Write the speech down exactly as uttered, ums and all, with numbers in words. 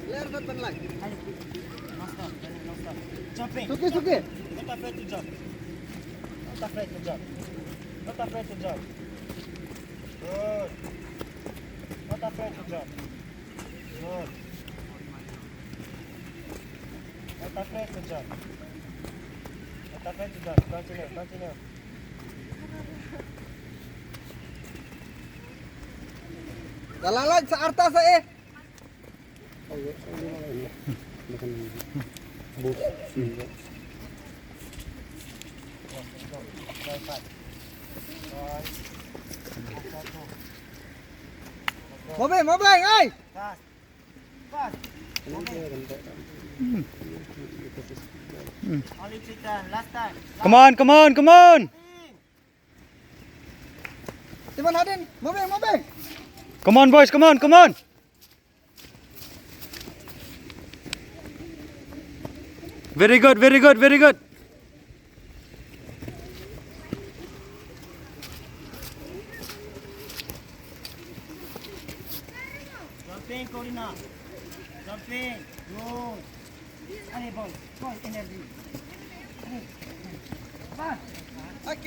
Ler dat ban lai. Allez. Non-stop, non-stop. Jumping. Suki, suki. Not afraid to jump. Not afraid to jump. Not afraid to jump. Good. Not afraid to jump. Good. Not afraid to jump. Not afraid to jump. Continue, continue. Dah lalat sa arta sa eh. Mobile, mobile, ai. Fast. Fast. Only three time, last time. Come on, come on, come on. Timan Hadin, mobile, mobile. Come on, boys, come on, come on. Very good, very good, very good. Jumping, Corina. Jumping. Good. Allez, boy. Boy, energy. Allez. Fast.